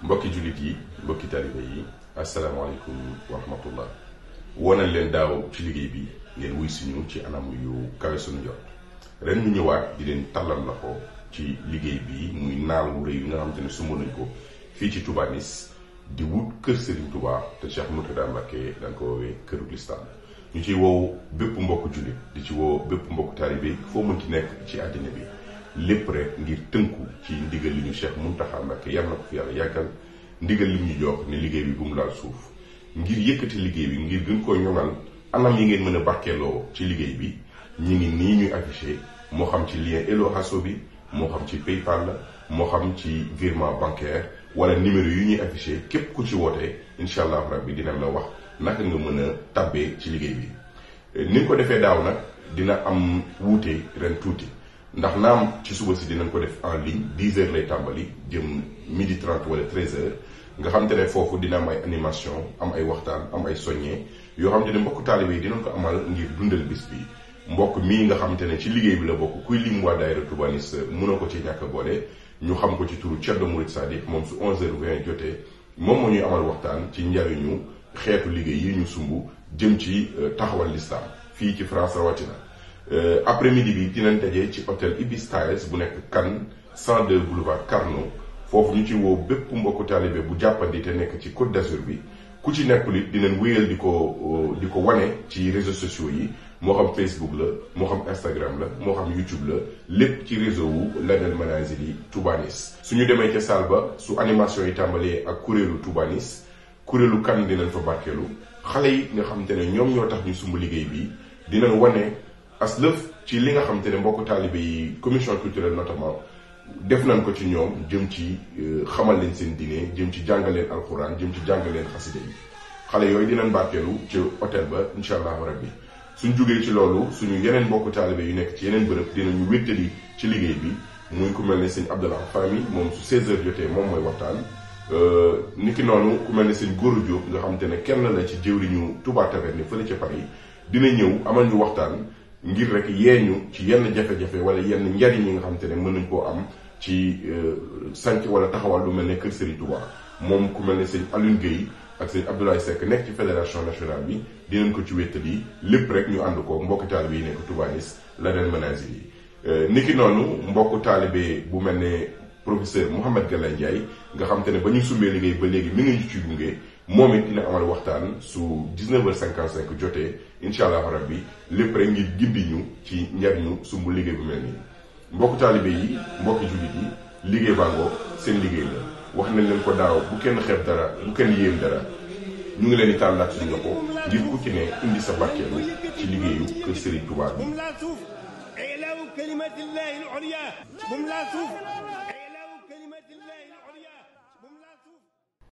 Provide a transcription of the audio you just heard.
mbokki jullit yi mbokki talibe yi asalaamaaleykum wa rahmatullah woonal leen daaw ci liggéey bi ngeen wuy suñu ci anam yu kawe suñu jot ren ñu ñëwaat di leen tàllal loxo ci liggéey bi muy naal wu rëy yi nga xamante ne sumb nañ ko fii ci Touba Nice di wut kër Serigne Touba te Cheikh Mourtada Mbacké dañ ko woowee këru lislaam ñu ciy woow bépp mbokk jullit di ci woo bépp mbokk taalibe foo mënti nekk ci àddina bi lépp rek ngir tënku ci ndigal li ñu Cheikh Mountakha Mbacké yàlla na ko fi yàlla yàggal ndigal li ñu jox ne liggéey bi bu mu laal suuf ngir yëkkati liggéey bi ngir gën koo ñoŋal anam yi ngeen mën a barkeeloo ci liggéey bi ñi ngi nii ñuy affiché moo xam ci lien Hello Hasso bi moo xam ci PayPal la moo xam ci virement bancaire wala numéro yu ñuy affiché képp ku ci wootee incha allah rabbi dinañ la wax naka nga mën a tabbee ci liggéey bi. ni nga ko defee daaw nag dina am wuute ren tuuti ndax naam ci suba si dinañ ko def en ligne 10h lay tàmbali jëm 12h30 wala 13h nga xam te ne foofu dina am ay animation am ay waxtaan am ay soññee yoo xam te ne mbokk taalibe yi dinañ ko amal ngir dundal bis bi. mbokk mii nga xamante ne ci liggéey bi la bokk kuy lim waa daayira Touba Nice mënoo ko ci ñàkk a boole ñu xam ko ci turu Thierno Mouride Sadiq moom su 11h20 jotee moom moo ñuy amal waxtaan ci njariñu xeetu liggéey yi ñu sumb jëm ci taxawal lislaam fii ci France rawatina. après midi bi dinañ dajee ci hôtel Ibis Styles bu nekk Cannes 102 boulevard Carnot foofu ñu ci woo bépp mbokku taalibe bu jàppandi te nekk ci Côte d'Azur bi ku ci nekkul it dinañ wéyal di ko wane ci réseaux sociaux yi. moo xam Facebook la moo xam Instagram la moo xam YouTube la lépp ci réseau wu Ladel Manazili Touba Nice suñu demee ca salle ba su animation yi tàmbalee ak kuréelu Touba Nice kuréelu kan dinañ fa barkeelu xale yi nga xamante ne ñoom ñoo tax ñu sumb liggéey bi dinañ wane as lëf ci li nga xamante ne mbokku taalibe yi commission culturelle notamment def nañ ko ci ñoom jëm ci xamal leen seen diine jëm ci jàngal leen alxuraan jëm ci jàngal leen xasida yi xale yooyu dinañ barkeelu ci hôtel ba incha allahu rabbi suñ jógee ci loolu suñu yeneen mbokku taalibe yu nekk ci yeneen bërëb dinañu wéttali ci liggéey bi muy ku mel ne sëñ Abdallah Fami moom su 16h jotee moom mooy waxtaan niki noonu ku mel ne sëñ Góoru Diop nga xam te ne kenn la ci jëwriñu Touba Taverne fële ca Paris dina ñëw amal ñu waxtaan ngir rek yeeñu ci yenn jafe-jafe wala yenn njariñ yi nga xam te ne mën nañ koo am ci sanc wala taxawal lu mel ne kër Serigne Touba moom ku mel ne sëñ Alioune Guèye ak sëñ Abdoulaye Seck nekk ci fédération nationale bi dinañ ko ci wéttali lépp rek ñu ànd ko mbokku taalibe yi nekk Touba Nice Ladel Manazili yi niki noonu mbokku taalibe bu mel ne professeur Mouhamed Galaye Ndiaye nga xam te ne ba ñu sumbee liggéey ba léegi mi ngi ñu ci gunge moom it dina amal waxtaan su 19h55 jotee incha allah rabbi lépp rek ngir gindi ñu ci njariñu sumbu liggéey bu mel nii mbokku taalibe yi mbokki jullit yi liggéey bàngoo seen liggéey la wax nañ leen ko daaw bu kenn xeeb dara bu kenn yéem dara ñu ngi leen di tàllaat suñu loxo ngir ku ci ne indi sa barkeelu ci liggéeyu kër Serigne Touba bi.